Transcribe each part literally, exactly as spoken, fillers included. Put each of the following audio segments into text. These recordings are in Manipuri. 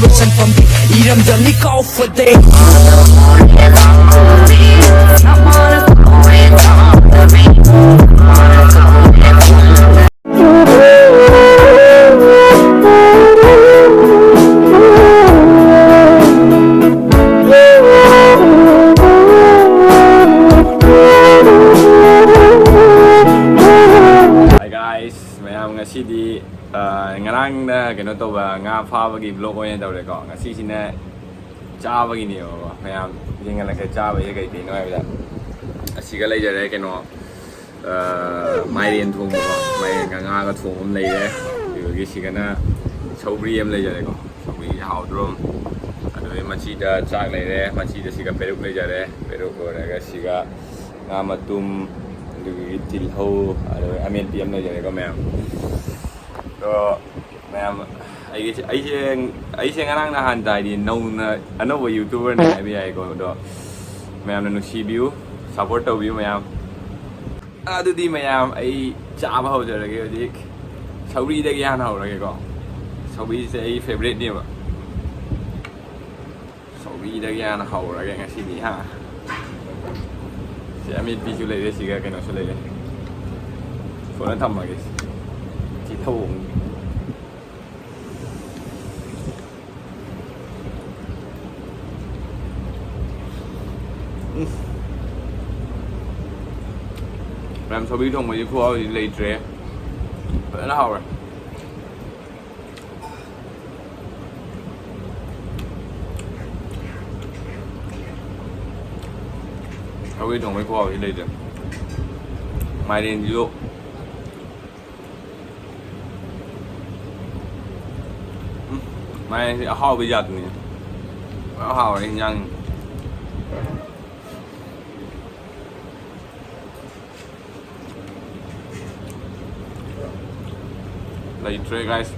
ꯁꯟꯐꯝ ꯏꯔꯝꯗꯝꯅꯤ ꯀꯥꯎꯐꯗꯦ꯫ Hi guys, ꯃꯌꯥꯝ ꯉꯁꯤꯗꯤ, ꯑ, ꯉꯔꯥꯡꯅ ꯀꯩꯅꯣ ꯇꯧꯕ ꯉꯥ ꯐꯥꯕꯒꯤ vlog ꯑꯣꯏꯅ ꯇꯧꯔꯦꯀꯣ꯫ ꯉꯁꯤꯁꯤꯅ ꯆꯥꯕꯒꯤꯅꯦꯕꯀꯣ꯫ ꯃꯌꯥꯝ ꯌꯦꯡꯍꯜꯂꯛꯀꯦ ꯆꯥꯕꯁꯦ ꯀꯩ ꯀꯩꯅꯣ ꯍꯥꯏꯕꯗ꯫ ꯑꯁꯤꯒ ꯂꯩꯖꯔꯦ ꯀꯩꯅꯣ, ꯑ, ꯃꯥꯏꯔꯦꯟ ꯊꯣꯡꯕꯀꯣ꯫ ꯃꯥꯏꯔꯦꯟꯒ ꯉꯥꯒ ꯊꯣꯡꯕ ꯑꯃ ꯂꯩꯔꯦ꯫ ꯑꯗꯨꯗꯒꯤ ꯁꯤꯒꯅ ꯁꯧꯒ꯭ꯔꯤ ꯑꯃ ꯂꯩꯖꯔꯦꯀꯣ꯫ ꯁꯧꯒ꯭ꯔꯤ ꯍꯥꯎꯗ꯭ꯔꯣ? ꯑꯗꯨꯗꯒꯤ ꯃꯆꯤꯗ ꯆꯥꯛ ꯂꯩꯔꯦ꯫ ꯃꯆꯤꯗ ꯁꯤꯒ ꯄꯦꯔꯨꯛ ꯂꯩꯖꯔꯦ꯫ ꯄꯦꯔꯨꯛ ꯂꯣꯏꯔꯒ ꯁꯤꯒ ꯉꯥ ꯃꯇꯨꯝ, ꯑꯗꯨꯗꯒꯤ ꯇꯤꯜꯍꯧ, ꯑꯗꯨꯒ ꯑꯃꯦꯠꯄꯤ ꯑꯃ ꯂꯩꯖꯔꯦꯀꯣ ꯃꯌꯥꯝ꯫ ꯑꯗꯣ ꯃꯌꯥꯝ, ꯑꯩꯒꯤꯁꯦ, ꯑꯩꯁꯦ, ꯑꯩꯁꯦ ꯉꯔꯥꯡ ꯅꯍꯥꯟ ꯇꯥꯏꯗꯤ ꯅꯧꯅ ꯑꯅꯧꯕ YouTuberꯅꯦ ꯍꯥꯏꯕ ꯌꯥꯏꯀꯣ꯫ ꯑꯗꯣ ꯃꯌꯥꯝꯅ ꯅꯨꯡꯁꯤꯕꯤꯌꯨ, support ꯇꯧꯕꯤꯌꯨ ꯃꯌꯥꯝ꯫ ꯑꯗꯨꯗꯤ ꯃꯌꯥꯝ, ꯑꯩ ꯆꯥꯕ ꯍꯧꯖꯔꯒꯦ ꯍꯧꯖꯤꯛ꯫ ꯁꯧꯒ꯭ꯔꯤꯗꯒꯤ ꯍꯥꯟꯅ ꯍꯧꯔꯒꯦꯀꯣ꯫ ꯁꯧꯒ꯭ꯔꯤꯁꯦ ꯑꯩ favouriteꯅꯦꯕ꯫ ꯁꯧꯒ꯭ꯔꯤꯗꯒꯤ ꯍꯥꯟꯅ ꯍꯧꯔꯒꯦ ꯉꯁꯤꯗꯤ, ꯍꯥ꯫ ꯁꯤ ꯑꯃꯦꯠꯄꯤꯁꯨ ꯂꯩꯔꯦ, ꯁꯤꯒ ꯀꯩꯅꯣꯁꯨ ꯂꯩꯔꯦ꯫ ꯐꯖꯅ ꯊꯝꯃꯒꯦ꯫ ꯁꯤ ꯊꯧ꯫ ꯎꯝ꯫ ꯃꯌꯥꯝ, ꯁꯧꯒ꯭ꯔꯤ ꯊꯣꯡꯕꯒꯤ ꯈꯨꯍꯥꯎꯁꯤ ꯂꯩꯇ꯭ꯔꯦ꯫ ꯐꯖꯅ ꯍꯥꯎꯔꯦ꯫ ꯁꯧꯒ꯭ꯔꯤ ꯊꯣꯡꯕꯒꯤ ꯈꯨꯍꯥꯎꯁꯤ ꯂꯩꯇ꯭ꯔꯦ꯫ ꯃꯥꯏꯔꯦꯟꯁꯤꯁꯨ, ꯎꯝ, ꯃꯥꯏꯔꯦꯟꯁꯤ ꯑꯍꯥꯎꯕ ꯖꯥꯠꯅꯤ꯫ ꯐꯖꯅ ꯍꯥꯎꯔꯦ ꯏꯟꯖꯥꯡ꯫ ꯂꯩꯇ꯭ꯔꯦ, guys꯫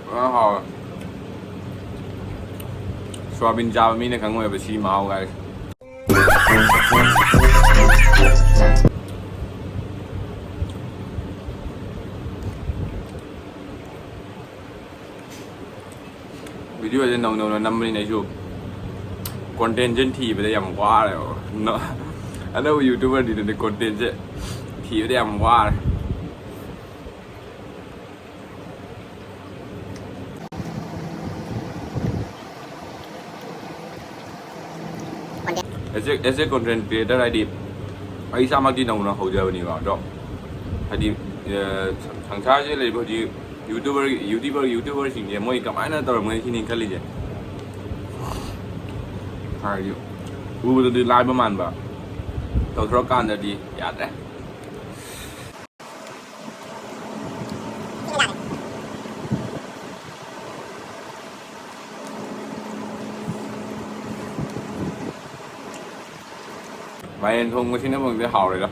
ꯐꯖꯅ ꯍꯥꯎꯋꯦ꯫ ꯁꯣꯌꯥꯕꯤꯟ ꯆꯥꯕ ꯃꯤꯅ ꯈꯪꯉꯣꯏꯕ ꯁꯤ ꯃꯍꯥꯎ, guys꯫ ꯚꯤꯗꯤꯑꯣꯁꯦ ꯅꯧ ꯅꯧꯅ ꯅꯝꯕꯅꯤꯅ ꯑꯩꯁꯨ ꯀꯣꯟꯇꯦꯟꯁꯦ ꯊꯤꯕꯗ ꯌꯥꯝ ꯋꯥꯔꯦꯕ꯫ ꯅ-, ꯑꯅꯧꯕ ꯌꯨꯇ꯭ꯌꯨꯕꯔꯗꯤꯗꯅꯦ ꯀꯣꯟꯇꯦꯟꯁꯦ ꯊꯤꯕꯗ ꯌꯥꯝ ꯋꯥꯔꯦ꯫ ꯑꯦꯁ ꯑꯦ, ꯑꯦꯁ ꯑꯦ ꯀꯣꯟꯇꯦꯟ ꯀ꯭ꯔꯤꯌꯦꯇꯔ ꯍꯥꯏꯗꯤ ꯑꯩ ꯏꯁꯥꯃꯛꯇꯤ ꯅꯧꯅ ꯍꯧꯖꯕꯅꯤꯀꯣ꯫ ꯑꯗꯣ ꯍꯥꯏꯗꯤ, ꯑ, ꯁꯪꯁꯥꯔꯁꯤꯗ ꯂꯩꯔꯤꯕ ꯍꯧꯖꯤꯛ ꯌꯨꯇ꯭ꯌꯨꯕꯔ, ꯌꯨꯇ꯭ꯌꯨꯕꯔ, ꯌꯨꯇ꯭ꯌꯨꯕꯔꯁꯤꯡꯁꯦ ꯃꯣꯏ ꯀꯃꯥꯏꯅ ꯇꯧꯔꯝꯒꯅꯤ ꯁꯤꯅꯤ ꯈꯜꯂꯤꯁꯦ꯫ ꯍꯥꯏꯗꯤ ꯎꯕꯗꯗꯤ ꯂꯥꯏꯕ ꯃꯥꯟꯕ, ꯇꯧꯊꯣꯔꯛꯀꯥꯟꯗꯗꯤ ꯌꯥꯗ꯭ꯔꯦ꯫ ꯃꯥꯏꯔꯦꯟ ꯊꯣꯡꯕꯁꯤꯅꯕꯨꯗꯤ ꯍꯥꯎꯔꯦꯗ꯫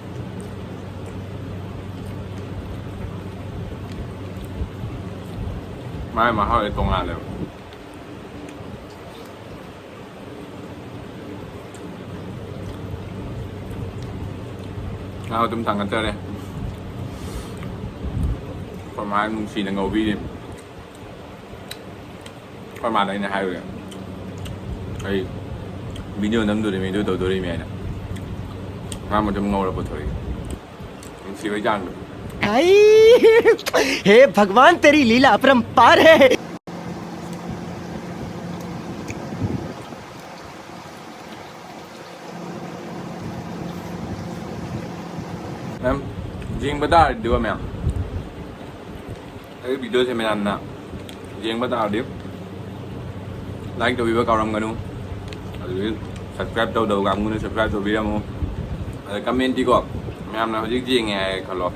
ꯃꯥꯏ ꯃꯍꯥꯎꯗꯤ ꯇꯣꯉꯥꯜꯂꯦꯕ꯫ ꯉꯥ ꯑꯗꯨꯝ ꯊꯥꯡꯒꯠꯆꯔꯦ꯫ ꯑꯩꯈꯣꯏ ꯃꯥ ꯅꯨꯡꯁꯤꯅ ꯉꯧꯕꯤꯔꯤ꯫ ꯑꯩꯈꯣꯏ ꯃꯥꯗ ꯑꯩꯅ ꯍꯥꯏꯔꯨꯔꯦ, "ꯑꯩ ꯚꯤꯗꯤꯑꯣ ꯅꯝꯗꯣꯔꯤꯃꯤ, ꯑꯗꯨ ꯇꯧꯗꯣꯔꯤꯃꯤ" ꯍꯥꯏꯅ꯫ ꯃꯥ ꯑꯗꯨꯝ ꯉꯧꯔ ꯄꯨꯊꯣꯔꯛꯏ꯫ ꯅꯨꯡꯁꯤꯕꯩ ꯆꯥꯡꯗꯣ꯫ आई, हे भगवान, तेरी लीला अपरंपार है। ꯃꯌꯥꯝ ꯌꯦꯡꯕ ꯇꯥꯔꯗꯤꯀꯣ ꯃꯌꯥꯝ, ꯑꯩꯒꯤ ꯚꯤꯗꯤꯑꯣꯁꯦ ꯃꯌꯥꯝꯅ ꯌꯦꯡꯕ ꯇꯥꯔꯗꯤ ꯂꯥꯏꯛ ꯇꯧꯕꯤꯕ ꯀꯥꯎꯔꯝꯒꯅꯨ꯫ ꯑꯗꯨꯗꯒꯤ ꯁꯕꯁꯀ꯭ꯔꯥꯏꯕ ꯇꯧꯗꯕ ꯀꯥꯡꯕꯨꯅ ꯁꯕꯁꯀ꯭ꯔꯥꯏꯕ ꯇꯧꯕꯤꯔꯝꯃꯨ꯫ ꯑꯗ ꯀꯃꯦꯟꯇꯤꯀꯣ, ꯃꯌꯥꯝꯅ ꯍꯧꯖꯤꯛ ꯌꯦꯡꯉꯦ ꯍꯥꯏꯔꯦ ꯈꯜꯂꯣ,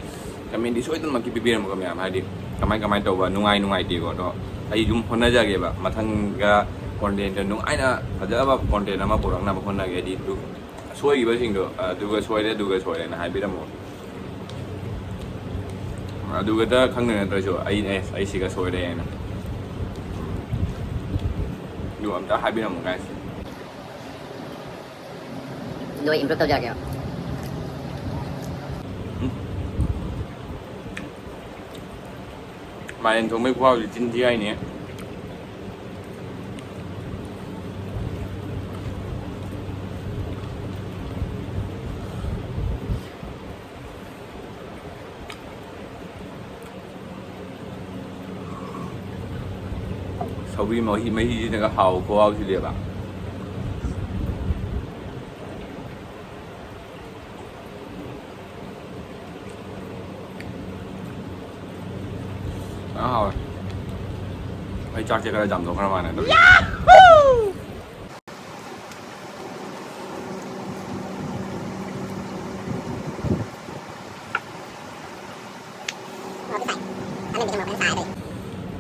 ꯀꯃꯦꯟꯇꯤ ꯁꯣꯏꯗꯅꯃꯛꯀꯤ ꯄꯤꯕꯤꯔꯝꯃꯨꯀꯣ ꯃꯌꯥꯝ, ꯍꯥꯏꯗꯤ ꯀꯃꯥꯏ ꯀꯃꯥꯏꯅ ꯇꯧꯕ, ꯅꯨꯡꯉꯥꯏ ꯅꯨꯡꯉꯥꯏꯇꯦꯀꯣ꯫ ꯑꯗꯣ ꯑꯩ ꯑꯗꯨꯝ ꯍꯣꯠꯅꯖꯒꯦꯕ, ꯃꯊꯪꯒ ꯀꯣꯟꯇꯦꯟꯇ ꯅꯨꯡꯉꯥꯏꯅ ꯐꯖꯕ ꯀꯣꯟꯇꯦꯟ ꯑꯃ ꯄꯨꯔꯛꯅꯕ ꯍꯣꯠꯅꯒꯦ꯫ ꯍꯥꯏꯗꯤ ꯑꯗꯨ ꯁꯣꯏꯈꯤꯕꯁꯤꯡꯗꯣ, "ꯑꯗꯨꯒ ꯁꯣꯏꯔꯦ, ꯑꯗꯨꯒ ꯁꯣꯏꯔꯦꯅ" ꯍꯥꯏꯕꯤꯔꯝꯃꯣ꯫ ꯑꯗꯨꯒꯗ ꯈꯪꯗꯣꯏ ꯅꯠꯇ꯭ꯔꯁꯨ ꯑꯩ, "ꯑꯦ, ꯑꯩ ꯁꯤꯒ ꯁꯣꯏꯔꯦ" ꯍꯥꯏꯅ꯫ ꯑꯗꯨ ꯑꯝꯇ ꯍꯥꯏꯕꯤꯔꯝꯃꯣ guys꯫ ꯑꯗꯨ ꯑꯩ improve ꯇꯧꯖꯔꯛꯀꯦꯕ꯫ ꯎꯝ꯫ ꯃꯥꯏꯔꯦꯟ ꯊꯣꯡꯕꯒꯤ ꯈꯨꯍꯥꯎꯁꯤ ꯆꯤꯟ ꯊꯤ ꯍꯥꯏꯅꯤ꯫ ꯀꯣꯕꯤ ꯃꯍꯤ, ꯃꯍꯤꯁꯤꯅꯒ ꯍꯥꯎꯕ ꯈꯨꯍꯥꯎꯁꯤꯗꯤꯕ꯫ ꯌꯥꯝ ꯍꯥꯎꯋꯦ꯫ ꯑꯩ ꯆꯥꯛꯁꯦ ꯈꯔ ꯆꯥꯝꯊꯣꯛꯈ꯭ꯔ ꯃꯥꯜꯂꯦ ꯑꯗꯨꯝ꯫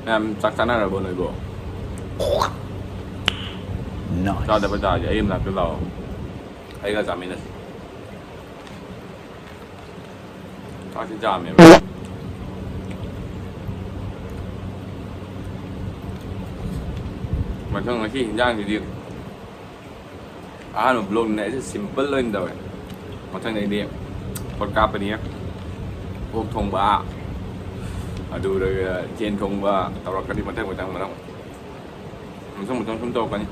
ꯃꯌꯥꯝ ꯆꯥꯛ ꯆꯥꯅꯔꯕꯣ ꯅꯣꯏꯕꯣ? ꯆꯥꯗꯕ ꯇꯥꯔꯗꯤ ꯑꯩ ꯃꯅꯥꯛꯇ ꯂꯥꯛꯑꯣ, ꯑꯩꯒ ꯆꯥꯃꯤꯟꯅꯁꯤ꯫ ꯆꯥꯛꯁꯤ ꯆꯥꯝꯃꯦꯕ꯫ ꯃꯊꯪ ꯉꯁꯤ ꯍꯤꯟꯖꯥꯡꯁꯤꯗꯤ ꯑꯍꯥꯟꯕ vlogꯅꯤꯅ ꯑꯩꯁꯦ simple ꯑꯣꯏꯅ ꯇꯧꯋꯦ꯫ ꯃꯊꯪꯗꯩꯗꯤ ꯄꯣꯠ ꯀꯥꯞꯄꯅꯤ, ꯑꯣꯛ ꯊꯣꯡꯕ, ꯑꯗꯨꯗꯒꯤ ꯌꯦꯟ ꯊꯣꯡꯕ ꯇꯧꯔꯛꯀꯅꯤ ꯃꯊꯪ ꯃꯊꯪ ꯃꯊꯪ꯫ ꯃꯊꯪ ꯃꯊꯪ ꯁꯨꯝ ꯇꯧꯔꯛꯀꯅꯤ꯫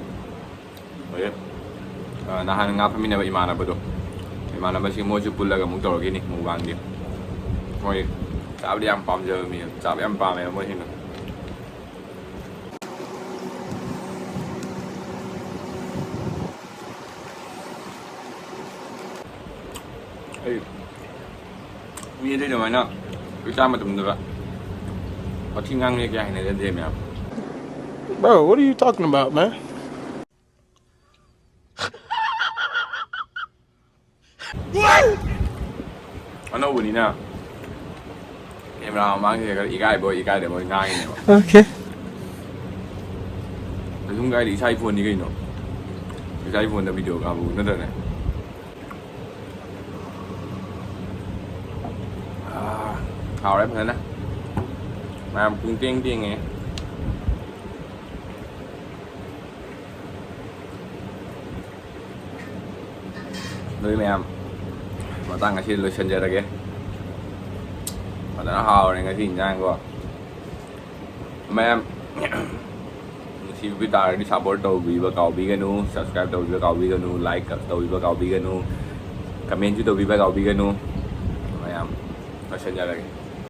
ꯍꯧꯖꯤꯛ, ꯑ, ꯅꯍꯥꯟ ꯉꯥ ꯐꯝꯃꯤꯟꯅꯕ ꯏꯃꯥꯟꯅꯕꯗꯣ, ꯏꯃꯥꯟꯅꯕꯁꯤꯡ ꯃꯣꯏꯁꯨ ꯄꯨꯜꯂꯒ ꯑꯃꯨꯛ ꯇꯧꯔꯛꯈꯤꯅꯤ mukbangꯗꯤ꯫ ꯃꯣꯏ ꯆꯥꯕꯗꯤ ꯌꯥꯝ ꯄꯥꯝꯖꯕ ꯃꯤ, ꯆꯥꯕ ꯌꯥꯝ ꯄꯥꯝꯃꯦꯕ ꯃꯣꯏꯁꯤꯡꯗꯣ꯫ ꯑꯩ ꯃꯤ ꯑꯇꯩ ꯑꯗꯨꯃꯥꯏꯅ ꯆꯥꯛ ꯆꯥ ꯃꯇꯝꯗꯒ ꯋꯥꯊꯤ ꯉꯥꯡꯕꯁꯦ ꯀꯌꯥ ꯍꯩꯅꯖꯗꯦ ꯃꯌꯥꯝ꯫ Bro, what are you talking about, man? ꯑꯅꯧꯕꯅꯤꯅ camera ꯃꯃꯥꯡꯁꯤꯗ ꯈꯔ ꯏꯀꯥꯏꯕꯣꯏ ꯏꯀꯥꯏꯗꯕꯣꯏ ꯉꯥꯡꯉꯤꯅꯦꯕ꯫ Okay. ꯀꯩꯁꯨꯝ ꯀꯥꯏꯗꯦ, ꯏꯁꯥ ꯏ phoneꯅꯤ ꯀꯩꯅꯣ꯫ ꯏꯁꯥ ꯏ phoneꯗ video ꯀꯥꯞꯄꯕꯨ ꯅꯠꯇ꯭ꯔꯅꯦ? ꯑꯥ, ꯍꯥꯎꯔꯦ ꯐꯖꯅ꯫ ꯃꯌꯥꯝ ꯄꯨꯡ ꯇꯦꯡ ꯇꯦꯡꯉꯦ꯫ ꯑꯗꯨꯗꯤ ꯃꯌꯥꯝ, ꯃꯇꯥꯡ ꯑꯁꯤꯗ ꯂꯣꯏꯁꯤꯟꯖꯔꯒꯦ꯫ ꯐꯖꯅ ꯍꯥꯎꯔꯦ ꯉꯁꯤ ꯏꯟꯖꯥꯡꯀꯣ꯫ ꯃꯌꯥꯝ, ꯅꯨꯡꯁꯤꯕꯤꯕ ꯇꯥꯔꯗꯤ support ꯇꯧꯕꯤꯕ ꯀꯥꯎꯕꯤꯒꯅꯨ, subscribe ꯇꯧꯕꯤꯕ ꯀꯥꯎꯕꯤꯒꯅꯨ, like ꯇꯧꯕꯤꯕ ꯀꯥꯎꯕꯤꯒꯅꯨ, commentꯁꯨ ꯇꯧꯕꯤꯕ ꯀꯥꯎꯕꯤꯒꯅꯨ꯫ ꯃꯌꯥꯝ, ꯂꯣꯏꯁꯤꯟꯖꯔꯒꯦ꯫